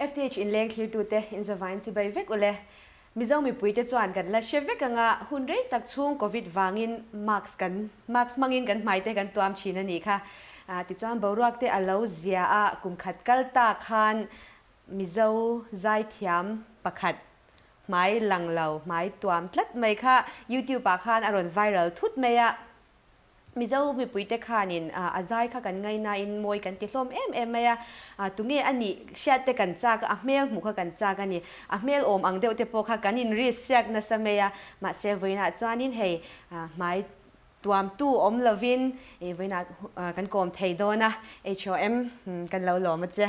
FTH inleng thlirtute inzavain chibai vek ule. Mizo mipuite chuan kan la hre vek anga hun rei tak chhung Covid vangin mask kan mask hmangin kan hmaite kan tuam thin a nih kha. Tichuan boruak te a lo zia a, kum khat kal ta khan Mizo zaithiam pakhat hmai lang lo, hmai tuam tlat mai kha YouTube ah khan a rawn viral thut mai a. Mizo mipuite khanin a zai kha kan ngainain mawi kan ti hlawm em em mai a, tunge a nih hriat te kan chak a, a hmel hmuh kha kan chak a ni. A hmel awm ang deuh te pawh kha kan inrisk siak nasa mai a, mahse vawiinah chuanin hei hmai tuamtu awm lovin vawiinah kan kawm thei dawn a, HOM kan lo lawm a che.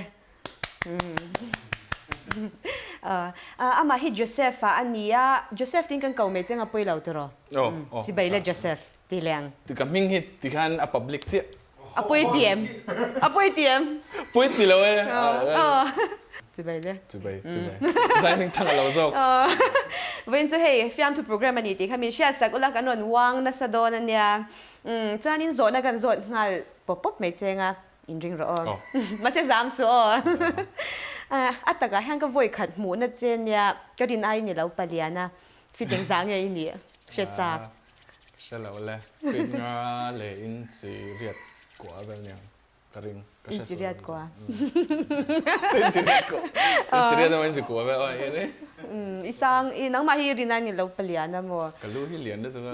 Amah hi Joseph-a a ni a, Joseph tiin kan ko mai che anga pawi lo tiraw? Chibai le Joseph ti leh ang. Ka hming hi tikhan a public chiah. A pawi ti em? A pawi ti em? Pawi ti lo e. Chibai le. Chibai, chibai. Zai hming thang a lo zawk. Vawiin chu hei fiamthu program a ni tih kha min hriatsak ula kan rawn uang nasa dawn a nia. Chuanin zawhna kan zawt nghal pawp pawp mai che anga. In ring rawh aw. Mahse zam suh aw. A takah hian ka vawi khat hmuhna che nia ka rin ai ni lo palian a fit eng zah nge i nih hre chak. Hre lo le. Fit nga leh in chi riat kua vel niang ka ring. Ka hre suh lo kua. In chi riat kua. In chi riat emaw in chi kua vel aw eng ni. I sang i nangmah hi rin ai ni lo palian a maw. Ka lu hi lian lutuk a.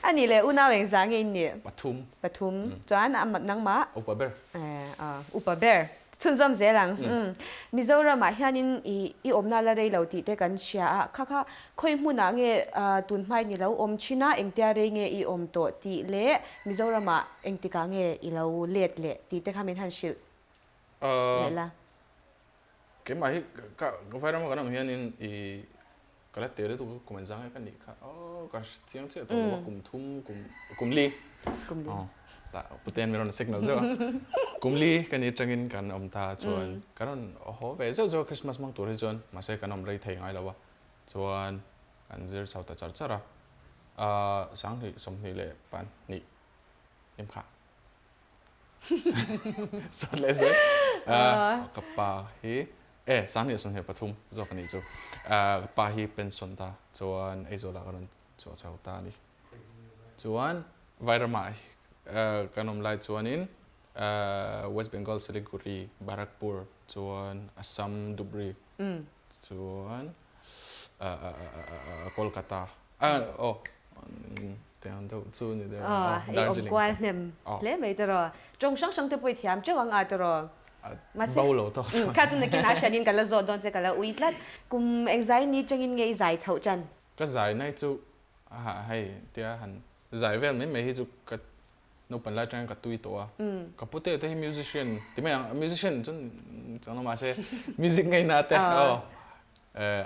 A nih leh unau eng zah nge in nih? Pathum. Pathum. Chuan a nangmah? Upa ber. Upa ber. Chhunzawm zel ang. Mizoramah hianin i i awmna la rei lo tih te kan hria a, kha kha khawi hmunah nge tun hmain i lo awm thin a, engtia rei nge i awm tawh tih leh Mizoramah engtikah nge i lo let leh tih te kha min han hrilh leh la. Keimah hi ka Vairama kan awm hianin i Ka la tel lutuk a kum an zang e ka nih kha aw ka hre chiang chiah tawh lo a kum thum kum kum li aw tah puten min rawn signal zeuh a kum li ka ni atangin kan awm ta chuan kan rawn haw ve zeuh zeuh a Christmas hmang tur hi chuan mahse kan awm rei thei ngai lo a chuan kan zir chho ta char char a ah sanghnih 22 em kha Sawt leh zel. Ka pa hi e 2023 zawk a nih chu. Ka pa hi pension ta chuan Aizawlah ka rawn chhuah chho ta a ni. Chuan Vairamah kan awm lai chuanin West Bengal Siliguri, Barakpur chuan Assam Dhubri chuan Kolkata aw tiang deuh chu ni deuh a Darjeeling kual hnem hle mai tiraw tawng hrang hrang te pawh i thiam teuh ang a tiraw mahse bo lo tawk chuan kha chu nakin a hrianin ka la zawt dawn che ka la ui tlat kum engzai ni tangin nge i zai chhoh tan ka zai nai chu hei tia han zai vel mai mai hi chu ka Naupan lai atangin ka tui tawh a, ka pute te hi musician ti mai ang, musician chuan chuan awm mahse music ngaina te aw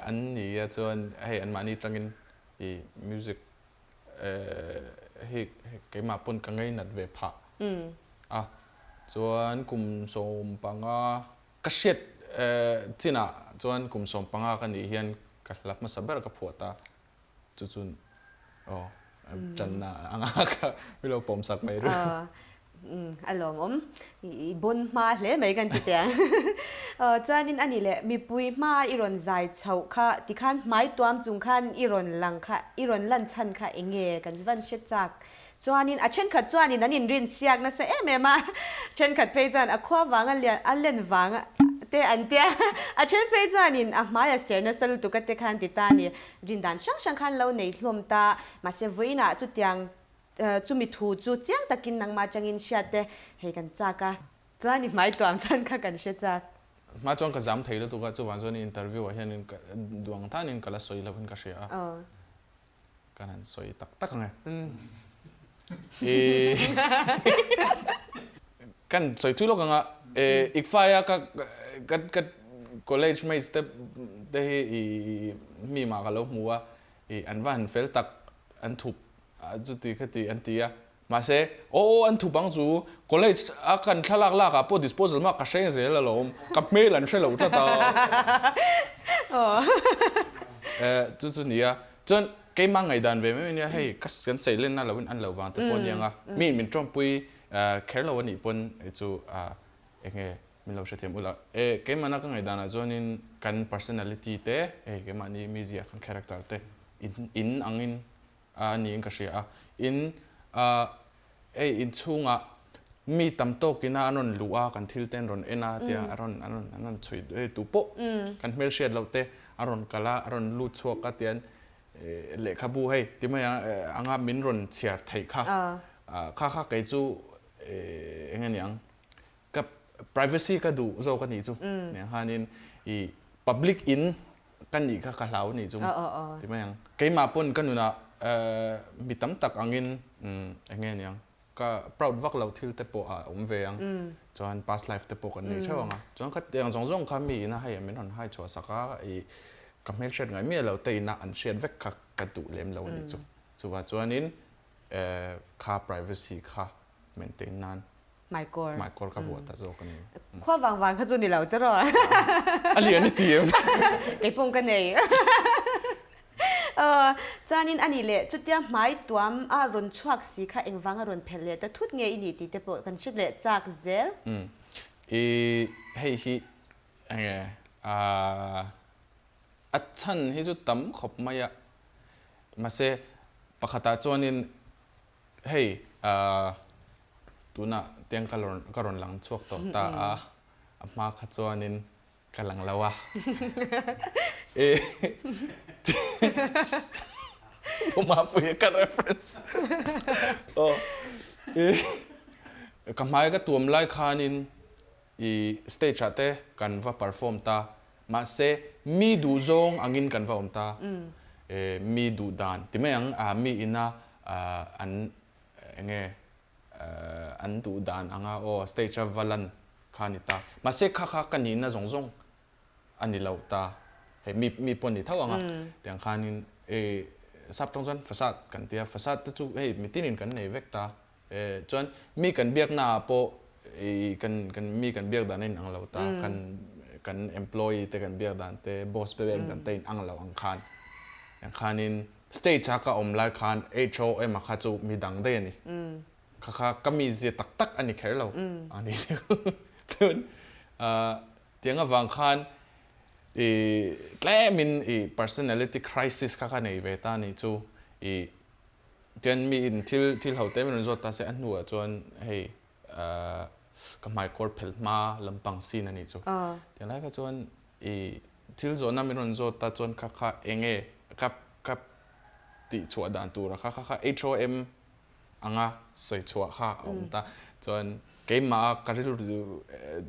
an ni a chuan hei anmahni atangin i music hi keimah pawn ka ngainat ve phah a, chuan kum 15 ka hriat chinah chuan kum 15 ka nih hian ka hla hmasa ber ka phuah ta. Chu chu aw tanna anga ka mi lo pawm sak mai ru. A lawmawm. I bawn hma hle mai kan ti teh ang. Chuanin a ni leh mipui hma i rawn zai chhoh kha tikhan hmai tuam chung khan i rawn lang kha i rawn lan chhan kha eng nge kan van hre chak. Chuanin a thenkhat chuanin an inrin siak nasa em em a, thenkhat phei chuan a khua vanga lian a len vang te an tia, a then phei chuanin a hmai a ser nasa lutuk a te khan ti ta a ni. Rin dan hrang hrang khan lo nei hlawm ta, mahse vawiinah chutiang chumi thu chu chiang takin nangmah atangin hriat te hei kan chak a. Chuan i hmai tuam chuan kha kan hre chak. Hma chuan ka zam thei lutuk a, chuvang chuan interview ah hianin duang tanin ka la sawi lovin ka hria a. Kan han sawi tak tak ang e. Kan sawi thui lawk ang a, ICFAI-a ka ka college mates te te hi i mi mah ka lo hmu a, i an va han fel tak, an thup chuti khati an ti a. Mahse, aw aw an thup ang chu, college a kan thlalak lak ah pawh disposal mak ka hreng zel alawm, ka hmel an hre lo tlat a. Chu chu nia, chuan keimah ngaihdan ve mai mai nia, hei ka kan sawi lenna lo in an lo vang te pawh aniang a, mi min tawngpui kher lo anih pawn chu enge. Min lo hrethiam ula. E, keimahna ka ngaihdanah chuanin kan personality te, hei keimahni mizia kan character te in in angin a niin ka hria a. In a hei inchhungah mi tam tawkina an rawn luh a, kan thil te an rawn en a tia a rawn an rawn an rawn chhui hei tu pawh kan hmelhriat loh te a rawn kal a, a rawn lut chhuak a tian lehkhabu hei ti mai ang anga min rawn chhiar theih kha kha kha kei chu eng nge niang Ka privacy ka duh zawk a nih chu. Nia khanin i public in ka nih kha ka hlau a nih chu ti mai ang. Keimah pawn ka nunah mi tam tak angin eng nge niang ka proud vak lo thil te pawh a awm ve ang. Chuan past life te pawh kan nei theuh ang a. Chuan ka tiang zawng zawng kha mi ina hei min rawn hai chhuah sak a i ka hmelhriat ngai miah lo te ina an hriat vek kha ka duh lem lo a nih chu. Chuvah chuanin kha privacy kha maintain nan Hmaikawr. Hmaikawr ka vuah ta zawk a ni. Khua vang vang kha chu ni lo tiraw? A lian i ti em? Kei pawh ka nei. Aw, chuanin a nih leh chutia hmai tuam a rawn chhuak si kha engvang a rawn phelh leh ta thut nge i nih tih te pawh kan hre leh chak zel. Umm, i hei hi enge a chhan hi chu tam khawp mai a, mahse pakhatah chuanin Hei tunah tiang ka rawn ka rawn lang chhuak tawh ta a, a hma kha chuanin ka lang lo a. Pu Mapuia ka reference. Aw ka hmai ka tuam lai khanin i stage ah te kan va perform ta, mahse mi duh zawng angin kan va awm ta, mi duh dan ti mai ang mi ina an enge an duh dan anga aw stage a va lan kha ni ta, mahse kha kha ka nihna zawng zawng a ni lo ta, hei mi mi pawh ni tho anga tiang khanin sap tawng chuan facade kan tia, facade te chu hei mitinin kan nei vek ta. Chuan mi kan biakna ah pawh i kan kan mi kan biak dan a inang lo ta, kan kan employee te kan biak dan te, boss te biak dan te a inang lo ang khan. Ang khanin stage a ka awm lai khan HOM a kha chu mi dang daih a ni. Kha kha ka mizia tak tak a ni kher lo a ni. Chuan tiang avang khan i tlemin i personality crisis kha ka nei ve ta a ni chu i Tian mi in thil thil ho te min rawn zawt ta se a hnuah chuan hei ka hmaikawr phelh hma lampang scene a nih chu. Tiang lai kha chuan i thil zawhna min rawn zawt ta chuan kha kha eng nge ka ka tih chhuah dan tura kha kha kha HOM anga sawi chhuah kha a awm ta. Chuan keimah a ka rilru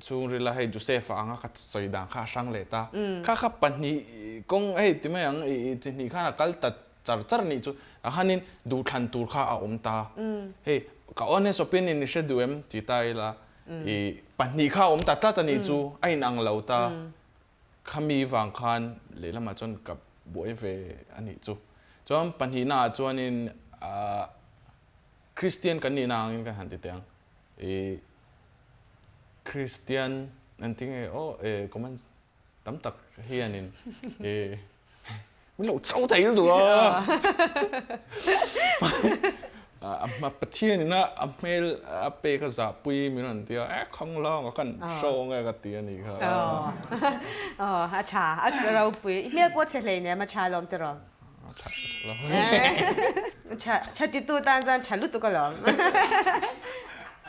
chhungril a hei Joseph-a anga ka sawi dan kha a hrang leh ta. Kha kha pahnih kawng hei ti mai ang i chi hnih khan a kal ta Char char nih chu a hanin duhthlan tur kha a awm ta. Hei ka honest opinion i hre duh em ti ta ila i pahnih kha a awm ta tlat a nih chu a inang lo ta. Khami vang khan lehlamah chuan ka buai ve a nih chu. Chuan pahnihna ah chuanin Christian kan nihna angin kan han ti teh ang. I Christian engtinge aw comment tam tak hianin i Min lo cho thei lutuk a. A hma Pathian in a hmel a pek a zahpui min rawn ti a, e khang lang a kan show nge ka ti a nih kha. Aw a tha, a ropui. I hmel pawh chhe hlei nem a tha alawm tiraw? A tha lo. Tha tha titu tan chuan tha lutuk alawm.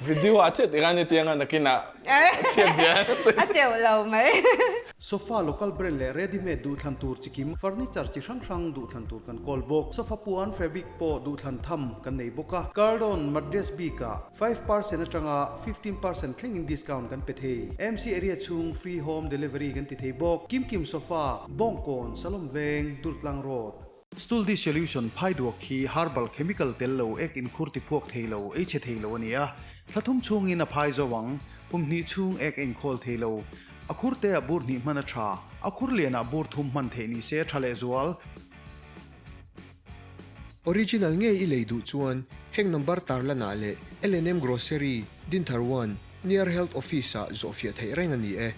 Video ah chiah tikhan i tiang a nakinah chhiat zia a teuh lo mai. Sofa local brand leh ready made duhthlan tur chi kim, furniture chi hrang hrang duhthlan tur kan kawl bawk. Sofa puan fabric pawh duhthlan tham kan nei bawk a. Cardon mattress bikah 5% atanga 15% thlengin discount kan pe thei. MC area chhung free home delivery kan ti thei bawk. Kim Kim Sofa, Bawngkawn, Salom Veng, Durtlang Road. Stool dissolution phai duak hi herbal chemical tel lo ek inkhur ti phuak thei lo, ei chhe thei lo a ni a. Thla thum chhungin a phai zo ang, kum hnih chhung ek a inkhawl thei lo. A khur te ah bur hnih hman a tha, a khur lian ah bur thum hman theih ni se a tha lehzual. Original ngei i lei duh chuan heng number tarlanah leh L&M Grocery, Dinthar One, Near Health Office ah zawhfiah theih reng a ni e.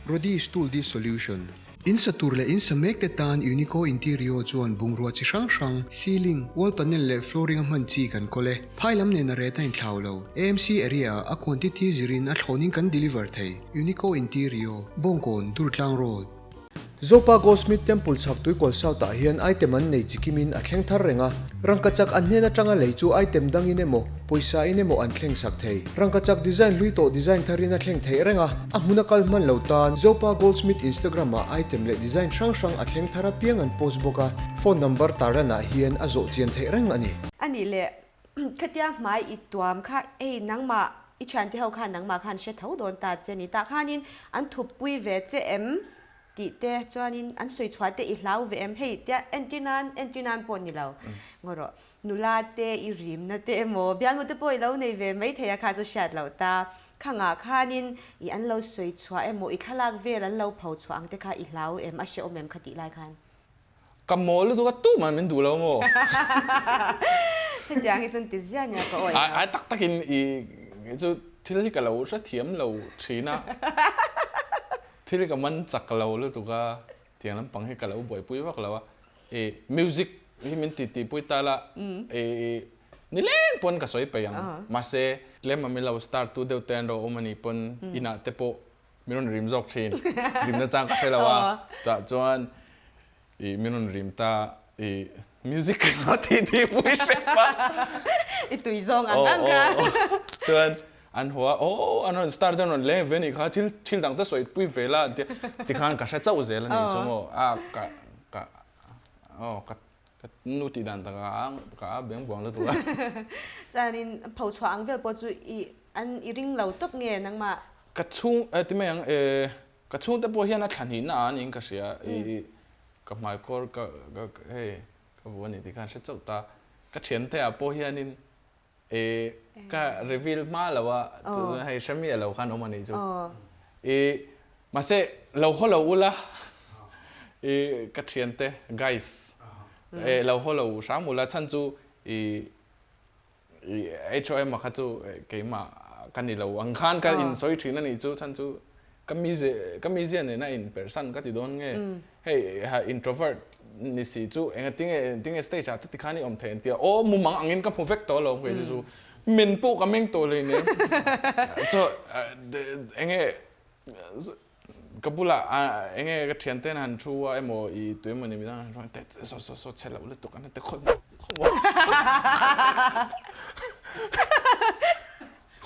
Rodi Stool Dissolution. In sa tur leh in sa mek te tan Unico Interior chuan bungrua chi hrang hrang, ceiling, wall panel leh flooring a hman chi kan kawl e. Phai lam nen a ret a inthlau lo. AMC area ah a quantity zirin a thlawnin kan deliver thei. Unico Interior, Bawngkawn, Durtlang Road. Zopa Goldsmith Temple chhak Tuikawl South ah hian item an nei chikimin a thleng thar reng a, rangkachak an hnen atanga lei chu item dangin emaw, pawisa in emaw an thleng sak thei. Rangkachak design hlui tawh design tharin a thleng theih reng a, a hmun a kal hman lo tan Zopa Goldsmith Instagram ah item leh design hrang hrang a thleng thar apiang an post bawk a, phone number tarlan ah hian a zawh chian theih reng a ni. A nih leh khatia hmai i tuam kha hei nangmah i thiante ho khan nangmah khan hre tho dawn ta che ni tah khanin an thuppui ve che em tih te chuanin an sawi chhuah te i hlau ve em hei tia entir nan entir nan pawh ni lo ngaw rawh nula te i rimna te emaw bialnu te pawh i lo nei ve mai thei a kha chu hriat loh ta khangah khanin i an lo sawi chhuah emaw i thlalak vel an lo pho chhuah ang te kha i hlau em a hrehawm em kha tih lai khan. Ka mawl lutuk a tumah min duh lo maw? Hetiang hi chuan ti ziah nia ka awih lo. Ai tak takin i chu thil hi ka lo hrethiam lo thin a, thil hi ka man chak lo lutuk a, tiang lampang hi ka lo buaipui vak lo a, i music hi min ti tihpui ta la, i nileng pawn ka sawi peih ang, mahse tlem a min lo star tu deuh te an lo awm anih pawn inah te pawh Min rawn rim zawk thin. Rimna chang ka hre lo a. Chah chuan i min rawn rim ta i music a ti ti pui hrep a. I tui zawng ang ang kha. Chuan an haw a, aw an rawn star chuan rawn leng ve nih kha thil thil dang te sawi pui ve la an tia. Tikhan ka hre chauh zel a nih chu maw. A ka ka aw ka ka nu tih dan tak a ka a beng buang lutuk a. Chuanin pho chhuah ang vel pawh chu i an i ring lo tawp nge nangmah? Ka chhung eh ti mai ang eh ka chhungte pawh hian a thla hnihna a niin ka hria i ka hmaikawr ka ka hei ka vu a ni tih khan hre chauh ta. Ka thiante ah pawh hianin eh ka reveal hma lo a chu hei hre miah lo khan awm a nih chu. I mahse lo haw lo ula i ka thiante guys eh lo haw lo hram ula chhan chu i HOM a kha chu keimah ka ni lo ang khan ka insawi thin a nih chu chhan chu ka mize ka mizia nena in persan ka ti dawn nge hei introvert ni si chu enga tinge tinge stage ah te tikhan i awm thei an tia aw mumang angin ka hmu vek tawh lo kei te chu men pawh ka meng tawh hleinem so enge Ka bulah eng nge ka thian ten han thu a emaw i tu emaw ni midang han rawn teh saw saw saw chhe loh lutuk an ti khawt khawt a.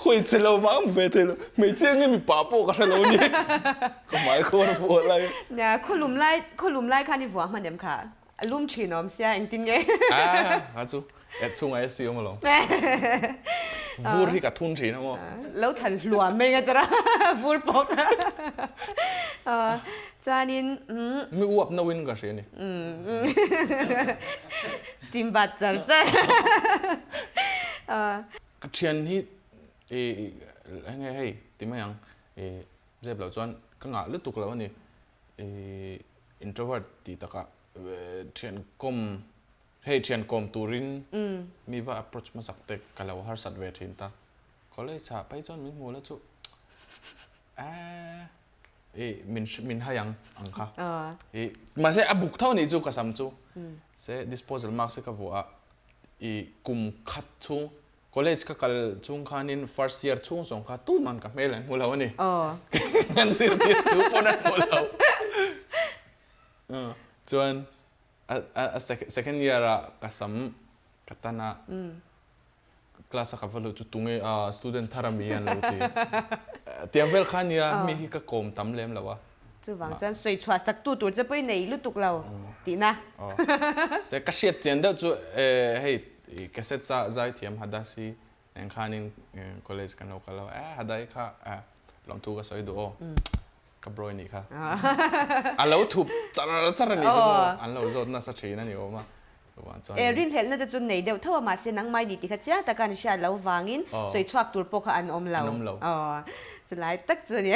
Hawi chhe lo mah ang ve thei lo, hmeichhia nge mipa pawh ka hre lo ni ka hmai khuar vuah lai. Nia khawlum lai khawlum lai khan i vuah hman em kha? A lum thin awm sia engtin nge? A a chu e chhungah AC awm alawm. Vur hi ka thun thin a maw? Lo thlan hluam mai nga tara vur pawh kha. Chuanin Mi uap no in ka hria ni. Steam bath char char. Ka thian hi i enge hei ti mai ang i zep loh chuan ka ngah lutuk lo a ni. I introvert tih takah thian kawm hei thian kawm turin mi va approach hmasak te ka lo harsat ve thin ta. College ah phei chuan min hmu la chu eh i min min hai ang ang kha. I mahse a buk tho anih chu ka sam chu se disposal mask hi ka vuah a i kum khat chhung College ka kal chung khanin first year chhung zawng kha tuman ka hmel an hmu lo a ni. Kan zirtir tu pawn an hmu lo. Chuan a second year ah ka sam ka tan a, class a ka va luh chu tunge a student thar ami an lo ti. Tiang vel kha nia mi hi ka kawm tam lem lo a. Chuvang chuan sawi chhuah sak tu tur che pawh i nei lutuk lo tihna. Se ka hriat chian deuh chu hei I cassette sa zaithiam Hadass hi eng khanin college kan lo kal a, eh Hadai kha eh lawmthu ka sawi duh aw, ka bro i nih kha. A lo thup char char a nih chu maw, an lo zawt nasa thin a ni awm a, chuvang chuan. Eh rinhlelhna te chu nei deuh tho a, mahse nangmah i nih tih kha chiang taka an hriat loh vangin sawi chhuak tur pawh kha an awm lo. An awm lo. Aw, chulai tak chu a ni.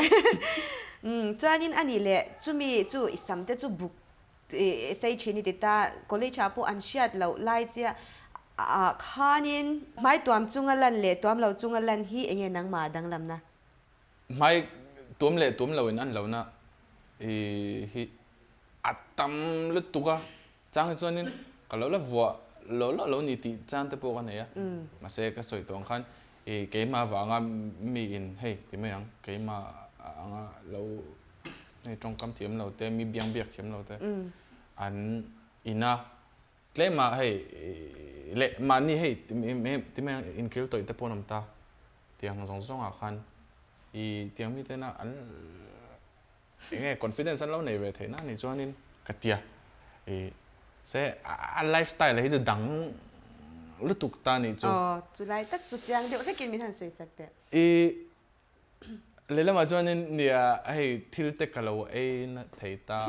Umm chuanin a nih leh chumi chu i sam te chu buk Sei thin i ti ta, college ah pawh an hriat loh lai chiah ah khanin hmai tuam chunga lan leh tuam lo chunga lan hi enge nangmah danglamna? Hmai tuam leh tuam lo in an lohna i hi A tam lutuk a, chang hi chuanin ka lo la vuah lo lo lo ni tih chang te pawh ka nei a, mahse ka sawi tawh ang khan i keimah avanga mi in hei ti mai ang, keimah anga lo hei tawngkam thiam lo te, mi biang biak thiam lo te an ina tlema hei leh mahni hei ti mai ang inkil tawih te pawh an awm ta tiang zawng zawngah khan i tiang mite na an Enge confidence an lo nei ve theih na ni chuanin ka tia i se a life style hi chu dang lutuk ta ni chu. Aw chulai tak chu chiang deuh hlekin min han sawi sak teh. I lehlamah chuanin nia hei thil te ka lo ei na thei ta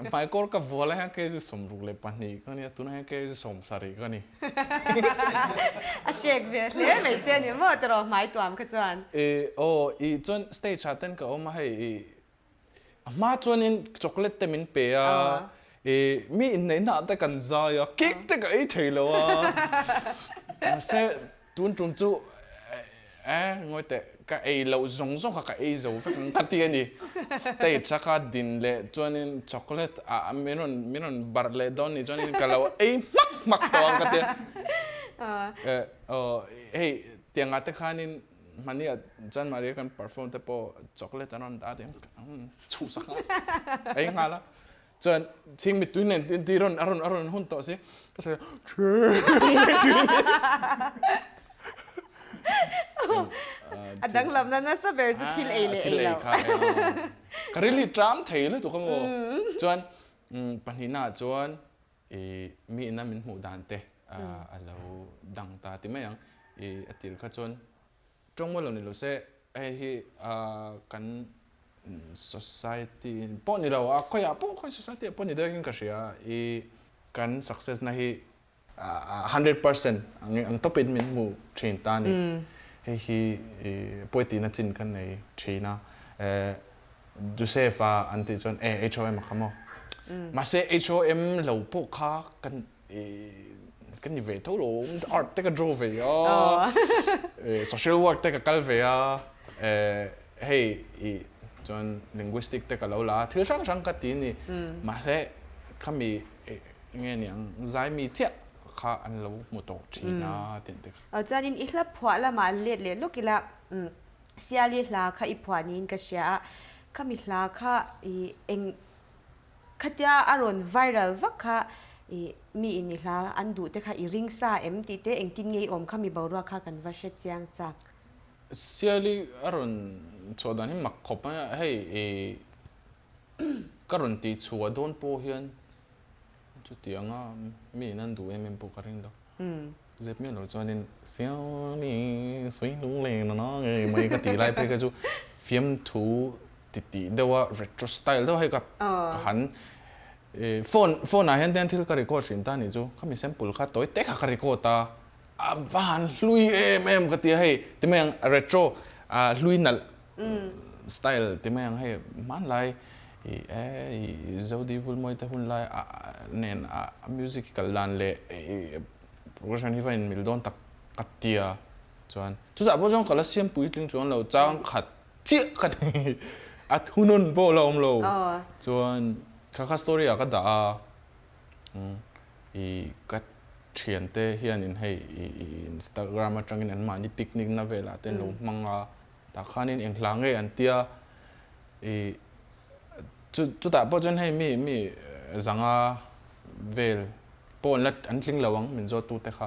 hmaikawr ka vual a hian kg 62 ka nia tunah hian kg 70 ka ni. A hrek ve hle mai che a ni maw tiraw hmai tuam kha chuan. I aw i chuan stage ah ten ka awm a hei i a hma chuanin chocolate te min pe a i mi inneihna ah te kan zai a cake te ka ei thei lo a mahse tun tum chu e ngawi teh ka ei loh zawng zawng kha ka ei zo vek ang ka ti a ni stage a ka din leh chuanin chocolate ah min rawn min rawn barh leh dawn ni chuanin ka lo ei hmak hmak tawh ang ka ti a e aw hei tiangah te khanin Hmani ah chuan Maria kan perform te pawh chocolate an rawn dah a tiang chhuh sak nghal a ei nghal a chuan chhing mittui nen ti rawn a rawn a rawn hun tawh si ka sawi A danglamna nasa ber chu thil ei leh ei lo. Ka rili tram thei lutuk a maw chuan pahnihna ah chuan I mi ina min hmuh dan te a lo dang ta ti mai ang. I a tir kha chuan tawng mawi lo ni lo se hei hi kan society pawh ni lo a khawiah pawh khawi society ah pawh ni deuhin ka hria I kan success na hi 100% ang tawpin min hmu thin ta a ni. Hei hi pawi tihna chin ka nei thin a. Joseph a an tih chuan e HOM a kha maw? Mahse HOM lo pawh kha kan kan ni ve tho lo, art te ka draw ve a, social work te ka kal ve a, hei i chuan linguistic te ka lo la a, thil hrang hrang ka ti a ni. Mahse khami nge niang zaimi chiah kha an lo hmu tawh thin a tih te kha. Chuanin i hla phuah lamah let leh lawk ila. Siali hla kha i phuah niin ka hria a, khami hla kha i eng khatia a rawn viral vak kha i mi in i hla an duh te kha i ring sa em tih te engtin nge i awm khami boruak kha kan va hre chiang chak. Siali a rawn chhuah dan hi mak khawp mai a, hei i ka rawn tih chhuah dawn pawh hian chutianga mi in an duh em em pawh ka ring lo. Zep miah lo chuanin Siami sawi lung leng na na ngei mai ka tih lai phei kha chu fiamthu titih deuha retro style deuh hei ka ka han phone phone ah hian tian thil ka record hrin ta nih chu khami sample kha tawi te kha ka record a a va han hlui em em ka ti a hei ti mai ang retro hlui nalh style ti mai ang hei hmanlai i e i Zodi Vulmawi te hun lai nen a music hi kal dan leh i progression hi va in mil dawn tak ka tia chuan chutah pawh chuan ka la siam puitling chuan lo chang khat chiah ka nei a thunawn pawh la awm lo chuan kha kha story ah ka dah a i ka thiante hianin hei i Instagram atangin an mahni picnic na velah te an lo hmang a tah khanin eng hla nge an tia I chu chutah pawh chuan hei mi mi zanga vel pawh an la an tling lo ang min zawt tute kha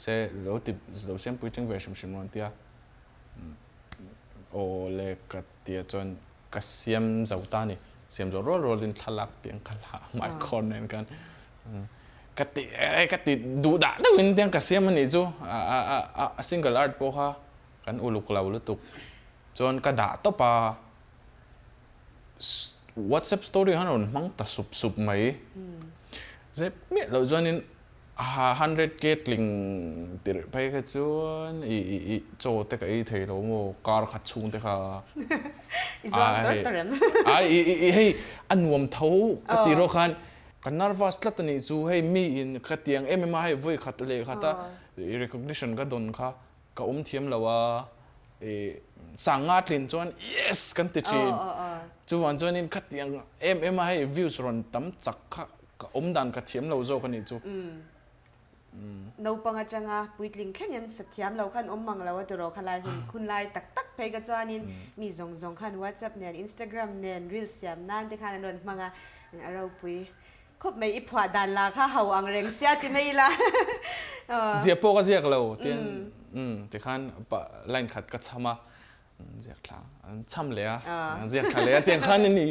se lo ti lo siam puitling ve hrim hrim lo an tia aw le ka tia chuan ka siam zo ta a ni siam zawh rual rual in thlalak tiang ka la hmai khawr nen khan ka ti ka ti duh dah deuh in tiang ka siam a nih chu a a a single art pawh kha kan uluk lo lutuk Chuan ka dah tawp a, WhatsApp story khan a rawn hmang ta sup sup mai. Zep miah loh chuanin 100k tling tirh phei kha chuan i i i chaw te ka ei thei lo maw kar khat chhung te kha. I zuang tawr tawr em? Ai i i hei a nuam tho ka tih ruak khan ka nervous tlat a nih chu hei mi in ka tiang em em a hei vawi khat leh khat a recognition ka dawn kha ka awm thiam lo a, i sanga tlin chuan yes kan ti thin. Chuvang chuanin khatiang em em a hei views rawn tam chak kha ka awm dan ka thiam lo zawk a nih chu. Naupang atanga puitling thlengin sa thiam lo khan awm mang lo a tiraw kha lai hun hun lai tak tak phei ka chuanin mi zawng zawng khan WhatsApp nen Instagram nen reels siam nan te khan an rawn hmang a, a ropui khawp mai i phuah dan lah kha ho ang reng sia ti mai ila. Ziah pawh ka ziak lo tin tikhan line khat ka chham a Ziak thla an cham leh a, ziak thla leh a tiang khan a ni.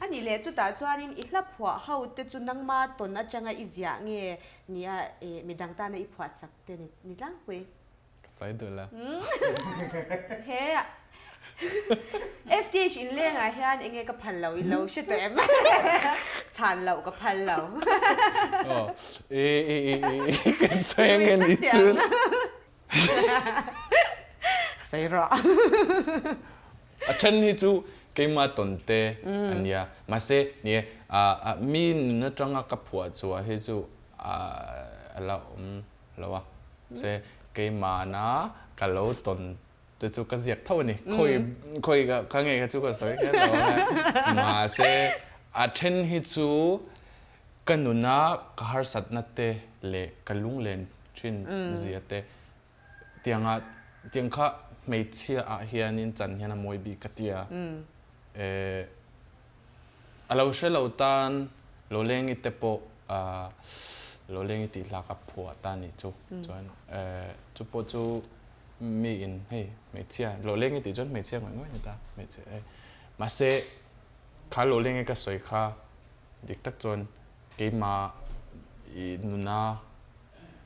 A nih leh chutah chuanin i hla phuah ho te chu nangma tawn atanga i ziah nge ni a midang tana i phuah chak te ni tlangpui? Ka sawi dul a. He FTH inlengah hian enge ka phal lo i lo hre tawh em? Chhan loh ka phal lo. Aw i i i i kan sawi ange ni chun. Sawi rawh. A then hi chu keimah tawn te a nia. Mahse, ni e, mi nun atanga ka phuah chhuah hi chu a la awm lo a. Mahse, keimahna ka lo tawn te chu ka ziak tho a ni. Khawi khawi ka nge kha chu ka sawi kher lo ang e. Mahse, a then hi chu Ka nuna ka harsatna te leh ka lunglen thin zia te tianga tiang kha hmeichhia ah hianin chan hian a mawi bik ka tia. Eh a lo hre lo tan Lawlengi te pawh Lawlengi tih hlak a phuah ta nih chu chuan eh chu pawh chu mi in hei hmeichhia Lawlengi tih chuan hmeichhia ngawih ngawih a ni ta hmeichhe eh mahse kha Lawlengi ka sawi kha Dik tak chuan keimah i nuna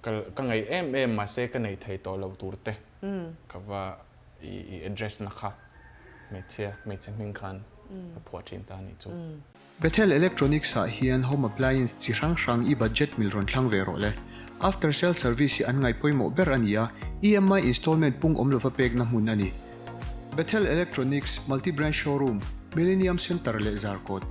ka ka ngaih em em mahse ka nei thei tawh lo tur te ka va i i address na kha hmeichhia hmeichhe hming khan ka phuah thin ta a nih chu. Bethel Electronics ah hian home appliance chi hrang hrang i budget mil rawn thlang ve rawh le. After sale service hi an ngaih pawimawh ber a ni a, EMI installment pung awm lova pekna hmun a ni. Bethel Electronics Multi Brand Showroom, Millennium Centre leh Zarkawt.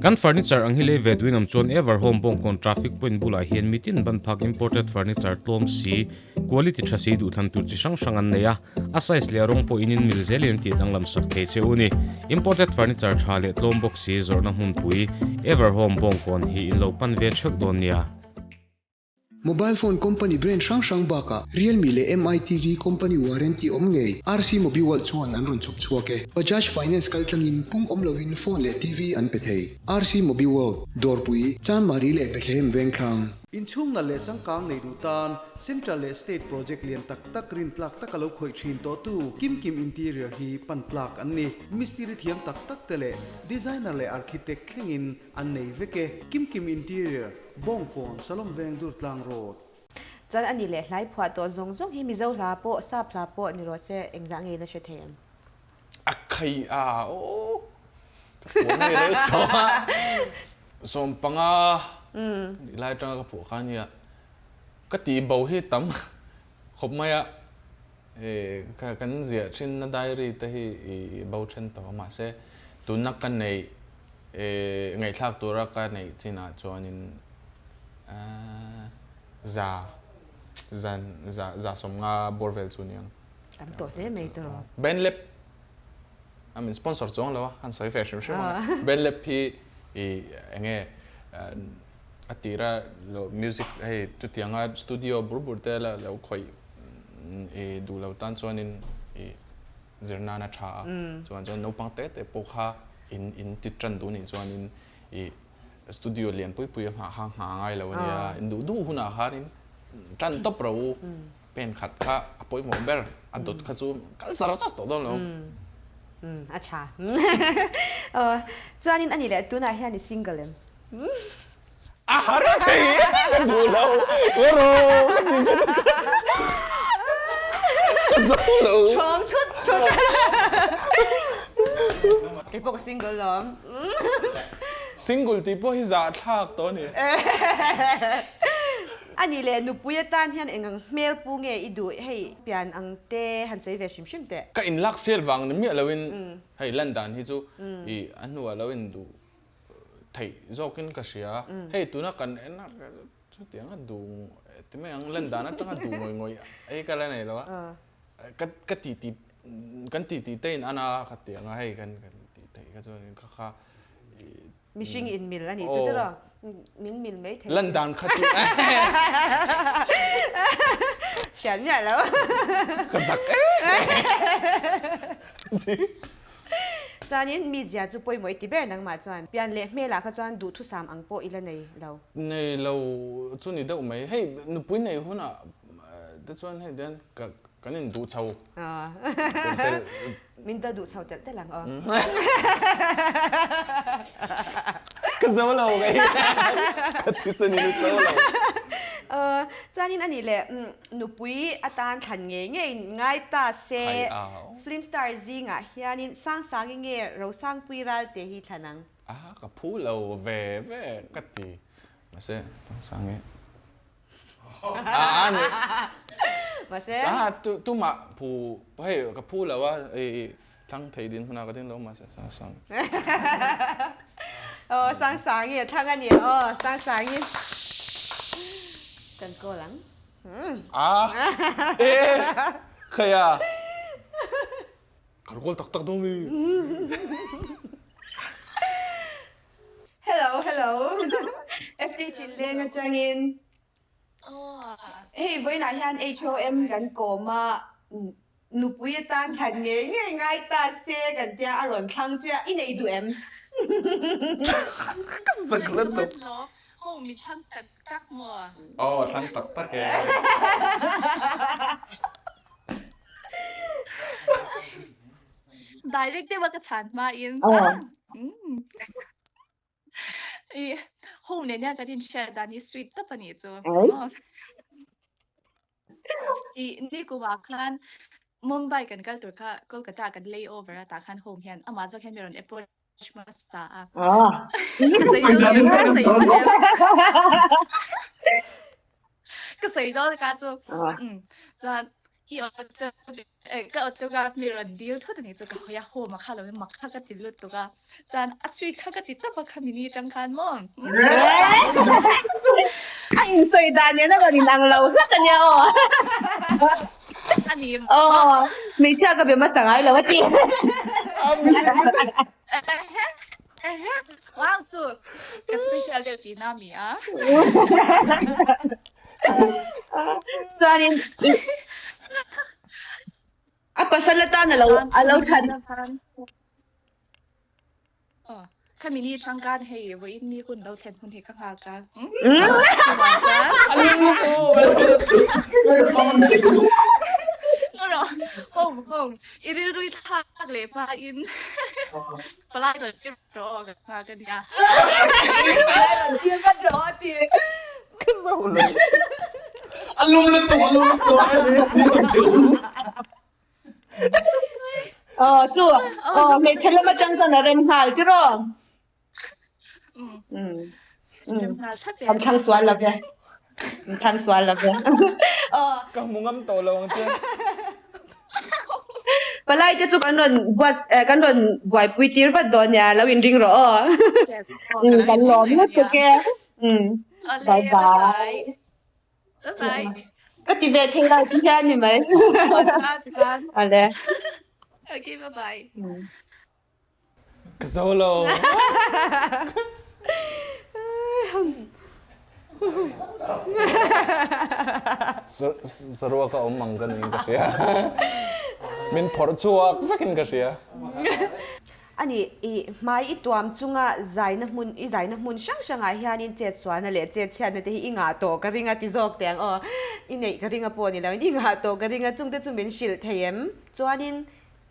Kan furniture ang hi lei ve duin awm chuan Ever Home Bawngkawn traffic point bulah hian mitin ban phak imported furniture tlawm si, quality tha si duhthlan tur chi hrang hrang an nei a, a size leh a rawng pawh in in mil zelin an tih danglam sak thei che u ni. Imported furniture tha leh tlawm bawk si zawrhna hmunpui Ever Home Bawngkawn hi in lo pan ve theuh dawn nia. Mobile phone company brand hrang hrang bakah Realme leh Mi TV company warranty awm ngei RC Mobiworld chuan an rawn chhawp chhuak e. Bajaj Finance kaltlangin pung awm lovin phone leh TV an pe thei. RC Mobiworld, Dawrpui, Chanmari leh Bethlehem Vengthlang. Inchhung nalh leh changkang nei duh tan Central leh State project lian tak tak rintlak taka lo khawih thin tawhtu Kim Kim Interior hi pan tlak an ni. Mistiri thiam tak tak te leh Designer leh Architect thlengin an nei vek e. Kim Kim Interior, Bawngkawn, Salom Veng Durtlang Road. Chuan a ni leh hlai phuah tawh zawng zawng hi Mizo hla pawh, Sap hla pawh ni rawh se, engzah nge ila hre thei em? A khai a aw ka phuah ngei reuh tawh a, 15 nih lai atanga ka phuah kha ania, ka tih bo hi tam khawp mai a, kan ziah thinna diary te hi i bo then tawh a mahse tuna ka neih ngaihthlak tura ka neih chinah chuanin za zan za za 50 bawr vel chu aniang. Tam tawh hle mai tawh. Bandlab a min sponsor chuang lo a, han sawi ve hrim hrim ang a. Bandlab hi i enge a tira lo music hei chutianga studio bur bur te la lo khawih i duh lo tan chuanin i zir nan a tha a, chuan chuan naupang te te pawh kha in in ti tan duh nih chuanin i studio lian pui pui a nghah kha nghah a ngai lo a nia, in duh duh hunah khanin tan tawp ro u. Pen khat kha a pawimawh ber, a dawt kha chu kal zar zar tawh dawn lo. Umm a tha. Chuanin ani leh tunah hian i single em? A har a thei e tih ka duh lo. Rawh ka ti ka ti ka zo lo. Chhawng thut thut. Kei pawh ka single lawm. Single tih pawh hi zahthlak tawh a ni. A nih leh nupui atan hian eng ang hmel pu nge i duh hei pian ang te han sawi ve hrim hrim teh. Ka inlak sel vang ni miah loin hei lan dan hi chu i a hnuah lo induh theih zawkin ka hria. Hei tuna kan en a chutiang a duh ti mai ang lan dan atanga duh ngawih ngawih ei ka la nei lo a. Ka ka ti ti kan ti ti te in an a ka ti ang a hei kan kan ti te. theih kha chuan kha kha Mihring in mil a nih chu tiraw? Min mil mai thei. Lan dan kha chu Hriat miah lo. Ka zak e. Chuanin mi zia chu pawimawh i ti ber nangmah chuan pian leh hmelah kha chuan duhthusam ang pawh i la nei lo. Nei lo chu ni deuh mai. Hei nupui nei hunah te chuan hei hian ka kan induh chho telh telh. Min ta duh chho telh telh ang aw. Ka zo lo kei. Ka thisen in i zo lo. Aw, chuanin anih leh nupui atan thlan ngei ngei ngai ta se film star zingah hianin Sangsangi nge Rosangpui Ralte hi thlan ang? A, ka phu lo ve ve ka ti. Mahse, Sangsangi Mahse. A tumah phu hei ka phu lo a i thlang thei din hmunah ka ding lo mahse sang sang. Aw sang sang i a thlang a ni aw sang sang i kan call ang. A e khaia kan call tak tak dawn mi. Hello hello FT Chinleng atangin hei vawiinah hian HOM kan kawm a nupui atan thlan ngei ngei ngai ta se kan tia a rawn thlang che a i nei duh em? Ka zak la tawp. Ho mi thlang tak tak maw? Aw thlang tak tak e. Direct deuh a ka chhan hma in. I home nen hian kan inhriat dan hi sweet tawp a nih chu. I nikumah khan Mumbai kan kal tur kha Kolkata kan lay over a tah khan home hian amah zawk hian mi rawn approach hmasa a. Ka sawi dawn ka chu. Chuan I ka autograph mi rawn dil thut a ni chu ka hawi a home a kha lo mak kha ka ti lutuk a chuan a sweet kha ka ti tawp a khami ni atang khan maw A insawi dan nen a rawn inang lo hlak a nia aw A ni aw hmeichhia ka be hmasa ngai lo a ti Wow chu ka special deuh tihna a mi a. Chuanin a pasal atan alo alo thlan. Aw khami ni tangkan hei vawiin ni hun lo thlen hun hi ka nghak a. Home home i rilru i thlak leh hmain palai rawn tir rawh aw ka nghak a nia. Palai rawn tir vat rawh aw ti. Ka zo lo. A lum lutuk a lum lutuk. Aw chu aw hmeichhe lam atang chuan a rem nghal tiraw. Kan thlang sual lo ve. Kan thlang sual lo ve. Ka hmu ngam tawh lo ang che. Palai te chu kan rawn buat kan rawn buaipui tir vat dawn nia lo inring rawh aw. Kan lawm lutuk e. Bye bye. Bye bye. Ka ti ve thei lai ti hian ni mai. Ale. Okay, bye bye. Ka zo lo. Saruak a awm ang ka niin ka hria. Min phawrh chhuak vekin ka hria. Ani, i hmai i tuam chunga zaina hmun, i zaina hmun hrang hrangah hianin chet sualna leh chet chhiatna te hi i ngah tawh ka ring a ti zawk teh ang aw. I neih ka ring a pawh ni loin i ngah tawh ka ring a, chungte chu min hrilh thei em? Chuanin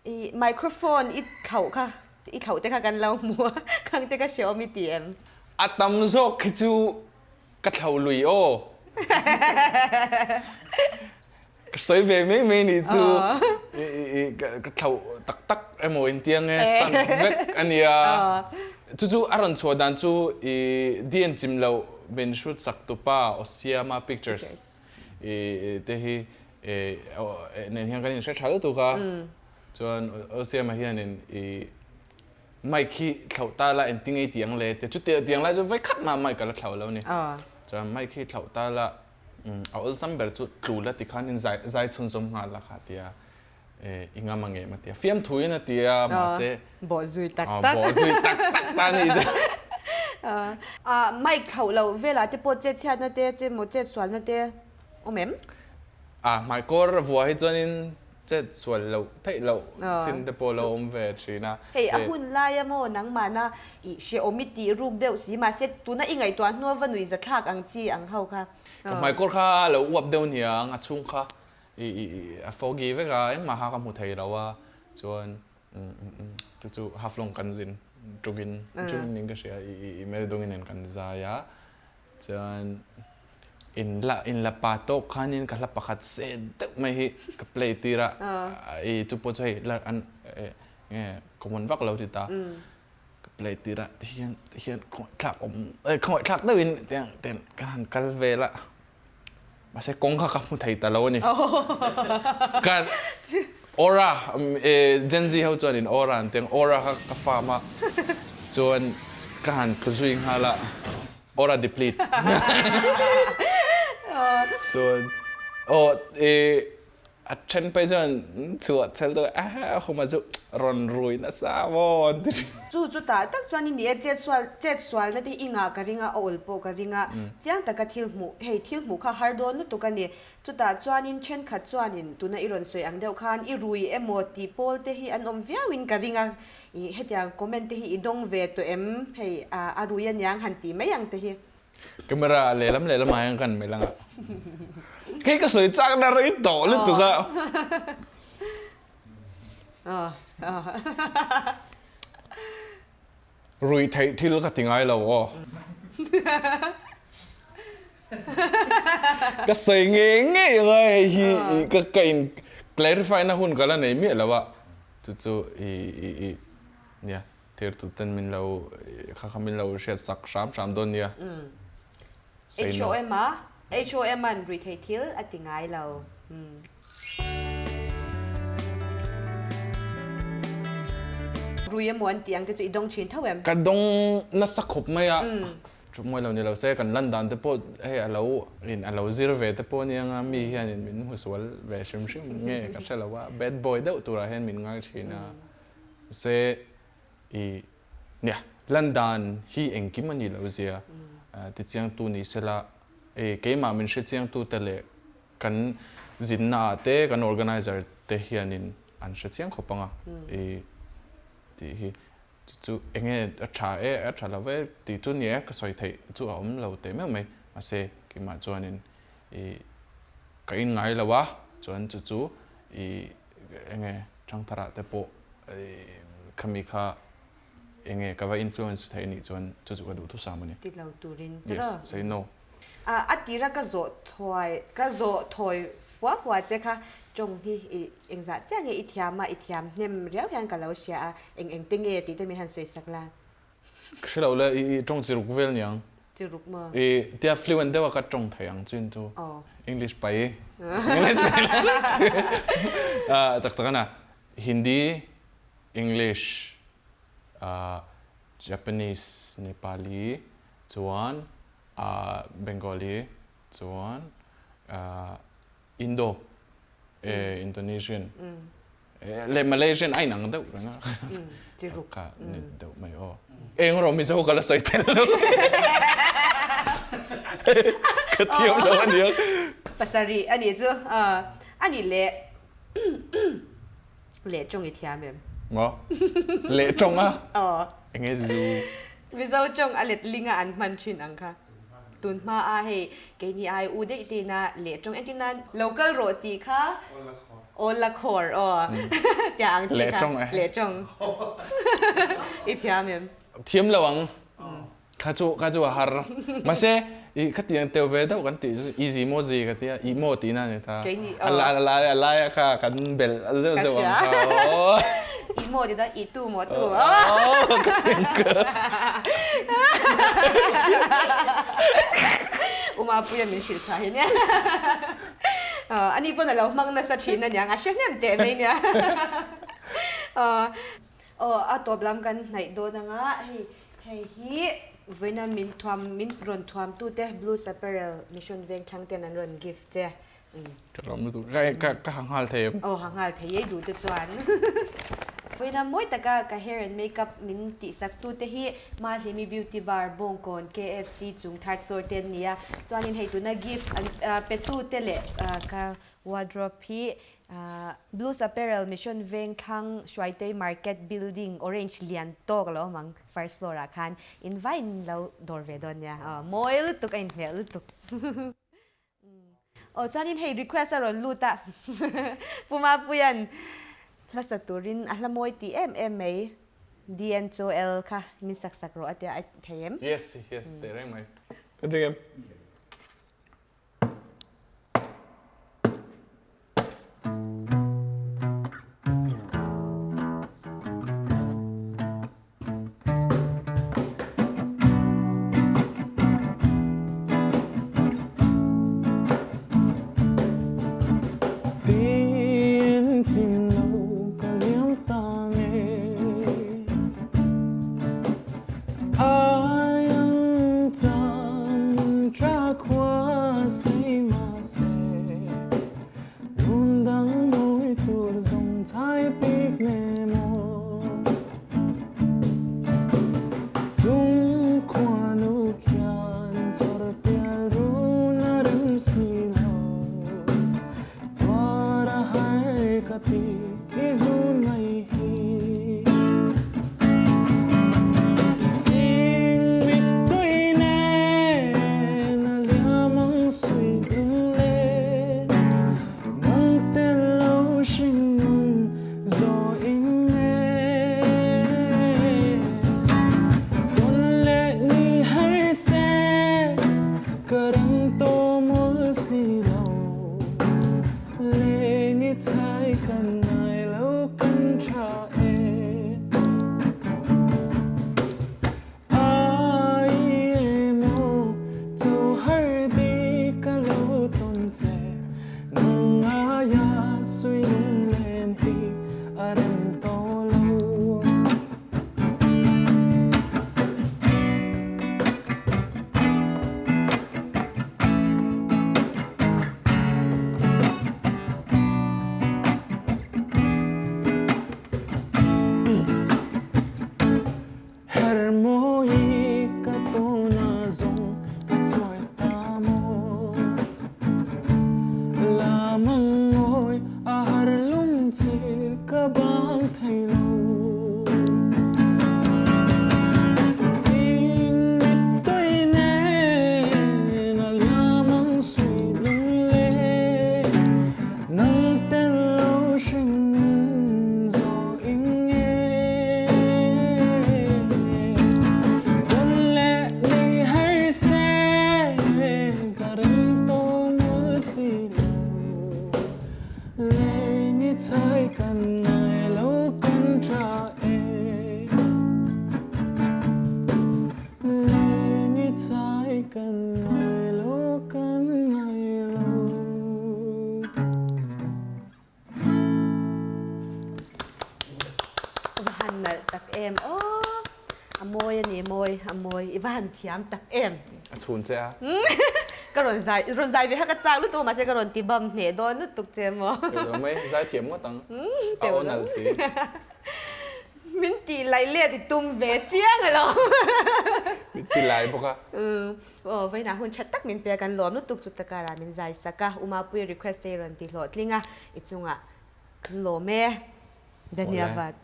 I microphone i thlauh kha, i thlauh te kha kan lo hmu a, khang te ka hre awm i ti em? A tam zawk khi chu ka thlauh lui aw. Ka sawi ve mai mai ni chu i ka thlauh tak tak emaw intiang e, stunt vek a nia. Chu chu a rawn chhuah dan chu i DN chim loh min hrut sak tupa Osiama Pictures i te hi nen hian kan inhre tha lutuk a, chuan Osiama hianin i mic hi thlauh ta la engtin nge i tih ang le tia chutia tiang lai chu vawi khat mah mic a la thlauh lo ni. Chuan mic hi thlauh ta la a awlsam ber chu tlu la tikhanin zai zai chhunzawm nghal la kha tia. I ngam ang em a ti a, fiamthuin a ti a, mahse bawh zui tak tak bawh zui tak tak ta a nih chu. A mic thlauh loh velah te pawh chet chhiatna te che maw chet sualna te awm em? A hmaikawr vuah hi chuanin chet sual loh theih loh chin te pawh lo awm ve thin a. Hei a hun laia maw nangmahna i hrehawm i tih ruk deuh si mahse tuna i ngaihtuah hnua va nuihza thlak ang chi ang ho kha. Ka hmaikawr kha a lo uap deuh niang a chhung kha I i a foggy vek a, engmah kha ka hmu thei lo a, chuan chu chu Haflong kan zin tungin tungin in ka hria i i i Meldungin nen kan zai a, chuan in la in la pa tawk khanin ka hla pakhat se deuh mai hi ka play tir a, i chu pawh chu hei la an nge common vak lo ti ta, ka play tir a tihian tihian khawngaihthlak awm khawngaihthlak deuhin tiang ten ka han kal vel a. Mahse kawng kha ka hmu thei ta lo a ni. Kan aura, Gen Z ho chuan in aura an ti ang, aura kha ka farm a, chuan ka han tlu zui nghal a, aura deplete. Chuan aw i A then phei chuan chhuah chhel deuh a, a huma chu rawn rui nasa maw an ti thin. Chu chu tah tak chuan i ni e, chet sual chet sualna te hi i ngah ka ring a, a awl pawh ka ring a, chiang taka thil hmuh, hei thil hmuh kha har dawn lutuk a ni. Chutah chuanin thenkhat chuanin tuna i rawn sawi ang deuh khan i rui emaw tih pawl te hi an awm viauin ka ring a, i hetiang comment te hi i dawng ve tawh em, hei a rui aniang han tih mai ang te hi. Camera lehlam lehlam ah hian kan melh ang a. Kei ka sawi chak na rei tawh lutuk a. Ruih theih thil ka ti ngai lo aw. Ka sawi ngei ngei ang a hei hi ka ka in clarify na hun ka la nei miah lo a. Chu chu i i i nia. Thirtuten min lo kha kha min lo hriat sak hram hram dawn nia. Say no. HOM a HOM an ruihtheih thil a ti ngai lo. Rui emaw an tih ang te chu i dawng thin tho em? Ka dawng nasa khawp mai a, thu mawi lo ni lo se kan lan dan te pawh hei a lo in a lo zir ve te pawh aniang a, mi hianin min hmu sual ve hrim hrim nge ka hre lo a, bad boy deuh turah hian min ngai thin a. Se i nia, lan dan hi engkim a nih loh zia ti chiangtu ni sela, e keimah min hre chiangtute leh kan zinna ah te kan organizer te hianin an hre chiang khawp ang a, i tih hi chu chu enge a tha e a tha lo ve tih chu ni e ka sawi theih chu a awm lo teh meuh mai, mahse keimah chuanin i ka in ngai lo a, chuan chu chu i enge Thangtharah te pawh khami kha enge ka va influence theih anih chuan chu chu ka duh thusam a ni. Ti lo turin tiraw? Yes, say no. A tira ka zawh thuai, ka zawh thawi fua fua che kha tawng hi i engzah chiah nge i thiam a, i thiam hnem riau hian ka lo hria a, eng eng te nge tih te min han sawi sak la. Ka hre lo le, i tawng chi ruk vel niang. Chi ruk maw? I tia fluent deuh a ka tawng thei ang chin chu. English pai. English pai. Tak tak ana. Hindi, English, Japanese, Nepali, chuan Bengali, chuan Indo, Indonesian leh Malaysian a inang deuh reng a. Chi ruk. Kha ni deuh mai aw. Eng rawh Mizo ka la sawi tel lo. Ka thiam lo a nia. Pasarih a nih chu. A nih leh leh tawng i thiam em? Maw? Leh tawng a? Aw. Enge zu? Mizo tawng a let ling a an hman thin ang kha. Tun hma a hei keini ai u daih te ina leh tawng entir nan lo kal rawh tih kha aw la khawr aw tia ang chi kha leh tawng i thiam em? Thiam lo ang kha chu kha chu a har mahse i khatiang teu ve deuh kan tih chu easy maw zi ka tia i maw tihna a ni ta a lai a laia kha kan belh zeuh zeuh ang kha aw. I maw ti ta i tu maw tu Umapuia min hrilh chhuah hi nia ani pawn a lo hmang nasa thin aniang a hre hnem teh mai nia aw a tawp lam kan hnaih dawn anga hei hei hi vawiina min thuam min rawn thuam tute Blues Apparel Mission Vengthlang ten an rawn gift che. Ka lawm lutuk. Ka ka ka ha nghal thei em? Aw ha nghal thei ei duh te chuan. Vawiina mawi taka ka hair and makeup min tihsak tu te hi Mahlimi Beauty Bar, Bawngkawn, KFC chung third floor te an ni a. Chuanin hei tuna gift an pe tu te leh ka wardrobe hi Blues Apparel Mission Vengthlang Hruaitei Market Building Orange lian tawk a lo awm ang first floor ah khan invite lo dawr ve dawn nia. Mawi lutuk a inhmeh lutuk. Aw chuanin hei request a rawn lut a Pu Mapuia'n hla sa turin a hla mawi tih em em mai DNCOL kha min sak sak rawh a tia a thei em? Yes yes teh reng mai. Ka drink em? Va han nalh tak em aw. A mawi a ni mawi a mawi i va han thiam tak em. A chhun che a. Ka rawn zai rawn zai ve kha ka chak lutuk mahse ka rawn ti bam hneh dawn lutuk che maw. Teuh lo mai zai thiam ngawt ang. A aw nalh si. Min tih laih let i tum ve chiang alawm. Min ti lai bawk a. Aw vawiinah hun tha tak min pe a kan lawm lutuk chu takara min zai sak a Umapui request te i rawn ti hlawhtling a i chungah kan lawm e. Dhanyavad.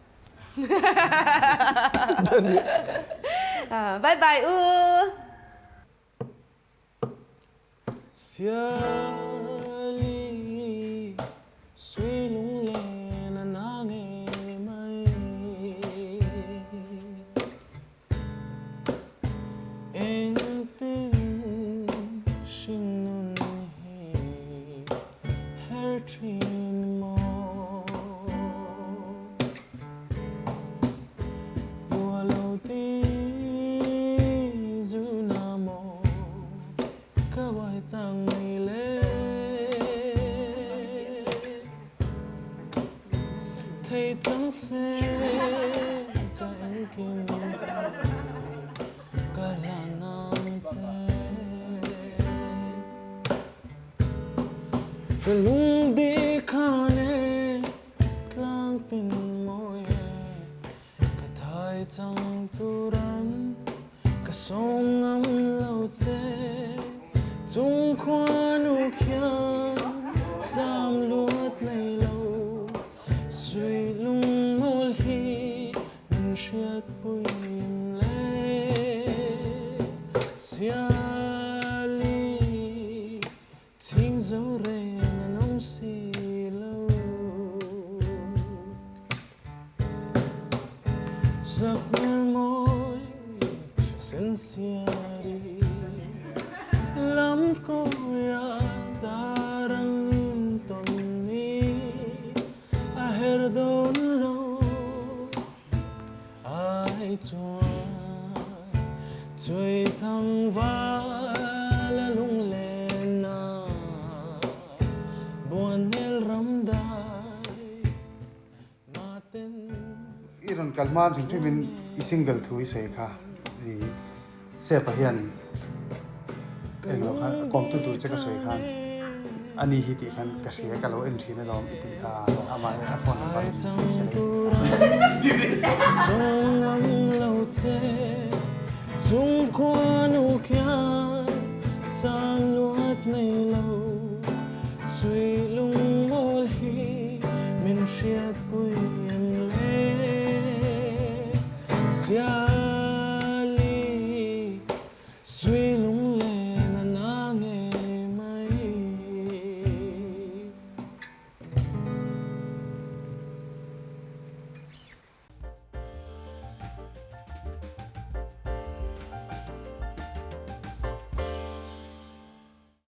Bye bye u. Ka lungdi khan e tlang tin mawi e Ka thai chang turan ka sawm ngam lo che Chung khuanu khian zam luat nei lo Sui lungmawl hi min hriatpui em le Siali Chhing zo reng an awm si lo. Sak hmel mawi tha sen siari lam kawia dar angin tawn ni a her dawn lo ai chuan chuai thang val a lunglen a buan hmel ram dai maten. I rawn kal hma hrim hrim in i single thu i sawi kha i Sepa hian englo khan a kawmtu tur che ka sawi khan ani hi tih khan ka hria ka lo en thin alawm i tih kha amah hian a phone number hre leh.